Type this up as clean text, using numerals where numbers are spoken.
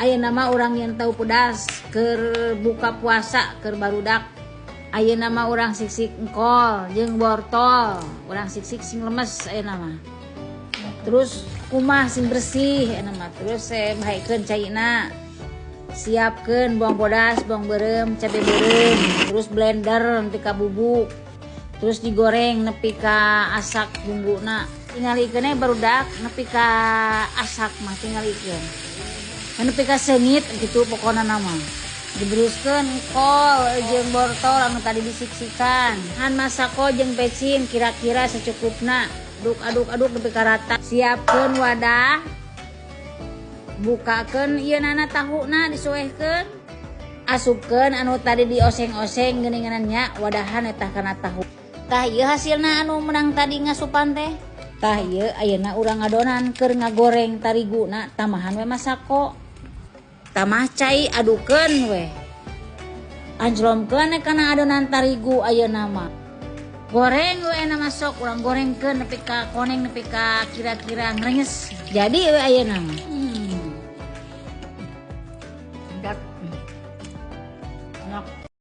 Ayeuna mah urang yang tahu pedas keur buka puasa keur barudak. Ayeuna mah urang siksik engkol jeung wortel, urang siksik sing lemes ayeuna mah. Terus kumah sing bersih ayeuna mah. Terus bahekeun caina. Siapkeun bawang bodas, bawang beureum, cabe beureum, terus blender nepi ka bubuk. Terus digoreng nepi ka asak bumbuna. Tingalikeun we barudak nepi ka asak mah tingalikeun. Nepi ka seungit gitu pokona nama. Diberuskeun kol jeung wortel anu tadi disiksikan. Han masako jeung pecin kira-kira secukupna. Aduk aduk aduk nepi ka rata. Siapkeun wadah. Bukakeun ieu nana tahuna disuehkeun. Asupkeun anu tadi dioseng-oseng geuningan nya wadahan eta kana tahu. Tah ieu hasilna anu menang tadi ngasupan teh. Tah ieu ayeuna urang ngadonan keur ngagoreng tariguna tambahan we masako. Tambah cai adukeun we. Anjlomkeun we kana adonan tarigu ayeuna mah. Goreng we na masuk urang gorengkeun nepi ka koneng nepi ka kira-kira ngrenyes. Jadi we ayeuna mah.